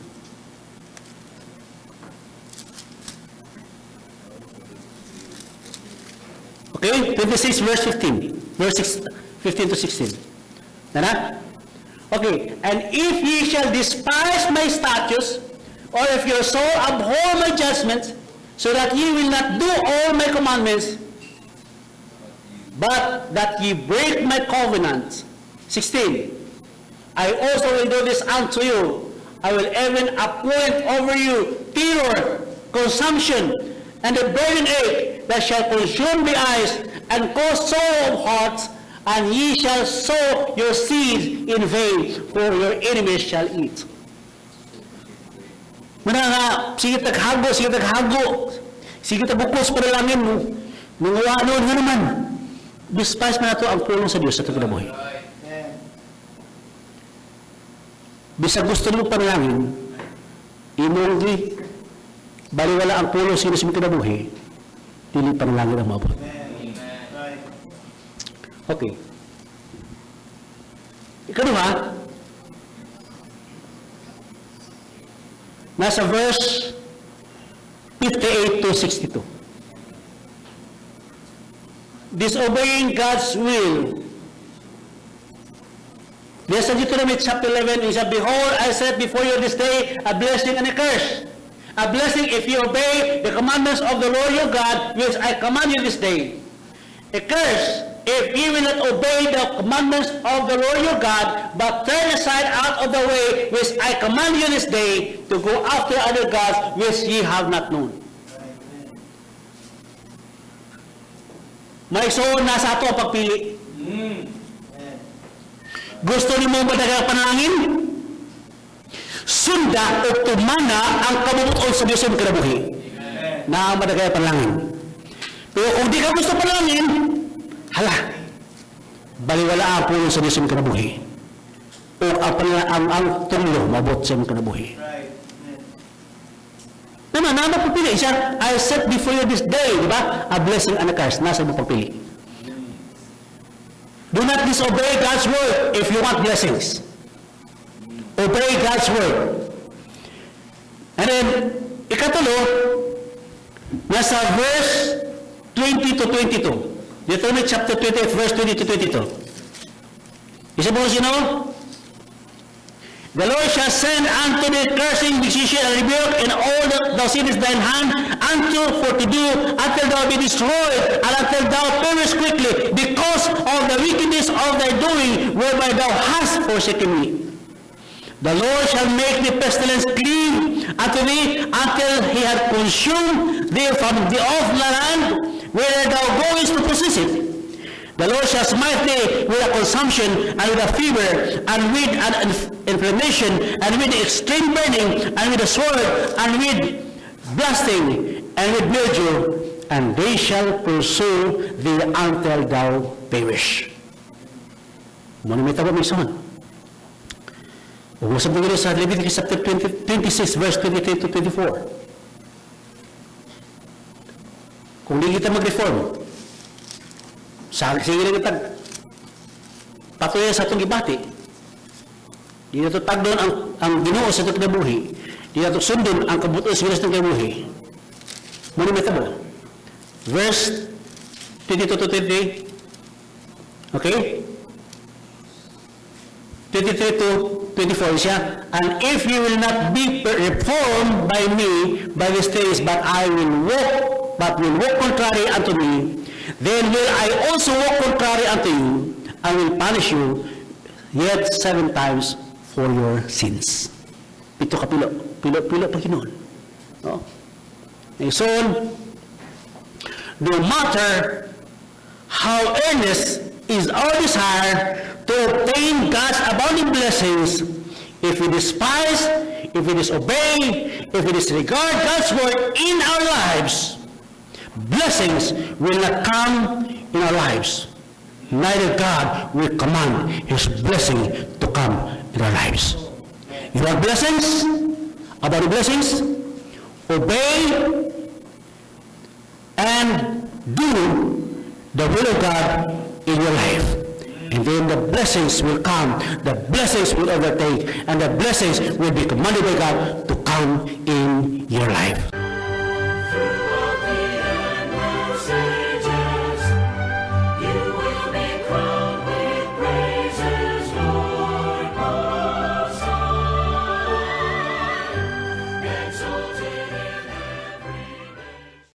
Okay, 26 verse 15. Verse 6, 15 to 16. Nana? Okay, "And if ye shall despise my statutes, or if your soul abhor my judgments, so that ye will not do all my commandments, but that ye break my covenant." 16. "I also will do this unto you. I will even appoint over you terror, consumption, and a burning ache that shall consume the eyes and cause sorrow of hearts, and ye shall sow your seeds in vain, for your enemies shall eat." Muna nga, sige taghago, sige taghago, sige tagbukos panalangin mo, nanguha noon nga naman, despise man nato ang pulong sa Diyos sa atong kinabuhi. Bisag gusto nimo panalangin, imong gi baliwala ang pulong sa Diyos sa imong kinabuhi, dili panalangin ang maabot. Okay. Ikaduha, nasa verse 58 to 62. Disobeying God's will. There's a Deuteronomy chapter 11, he said, "Behold, I set before you this day a blessing and a curse. A blessing if you obey the commandments of the Lord your God, which I command you this day. A curse if ye will not obey the commandments of the Lord your God, but turn aside out of the way which I command you this day, to go after other gods which ye have not known." Mga igsoon, nasa ato ang pagpili. Gusto nimo madaghang panalangin? Sunda o tumana ang kabubut-on sa Diyos sa imong kinabuhi. Na ang madaghang panalangin. Pero kung di ka gusto panalangin, hala, baliwala ang pulong sa Diyos sa imong kinabuhi. O ang tunglo mabot sa imong kinabuhi. Naman, naman pagpili siya, "I set before you this day," di ba? "A blessing and a curse." Nasa imong pagpili. Do not disobey God's word if you want blessings. Obey God's word. And then, ikatulo, nasa verse 20 to 22. Deuteronomy chapter 28, verse 20 to 22. Isa po sino? "The Lord shall send unto thee cursing, vexation, and rebuke in all that thou settest thine hand unto for to do, until thou be destroyed, and until thou perish quickly, because of the wickedness of thy doing, whereby thou hast forsaken me. The Lord shall make the pestilence cleave unto thee, until he hath consumed thee from the off the land, whither thou goest to possess it. The Lord shall smite thee with a consumption, and with a fever, and with an inflammation, and with extreme burning, and with a sword, and with blasting, and with mildew, and they shall pursue thee until thou perish." Muna may tawag may son. Ug usab diri sa Leviticus chapter 20, 26 verse 23 to 24. Kung di kita mag-reform, sa sige na kita Patuya sa atong gibati. Di nato tagdon ang Ginoo sa atong kinabuhi. Di nato sundon ang kabut-on sa Ginoo sa atong kinabuhi. Mao ni mahitabo. Verse 22 to 23. Okay? 23 to 24 siya. "And if you will not be reformed by me by these things, but will walk contrary unto me, then will I also walk contrary unto you, and will punish you yet seven times for your sins." Pito ka pilo. Pilo, pilo pa hinuon. No? So, no matter how earnest is our desire to obtain God's abounding blessings, if we despise, if we disobey, if we disregard God's word in our lives, blessings will not come in our lives. Neither God will command His blessing to come in our lives. You want blessings? About the blessings? Obey and do the will of God in your life. And then the blessings will come, the blessings will overtake, and the blessings will be commanded by God to come in your life.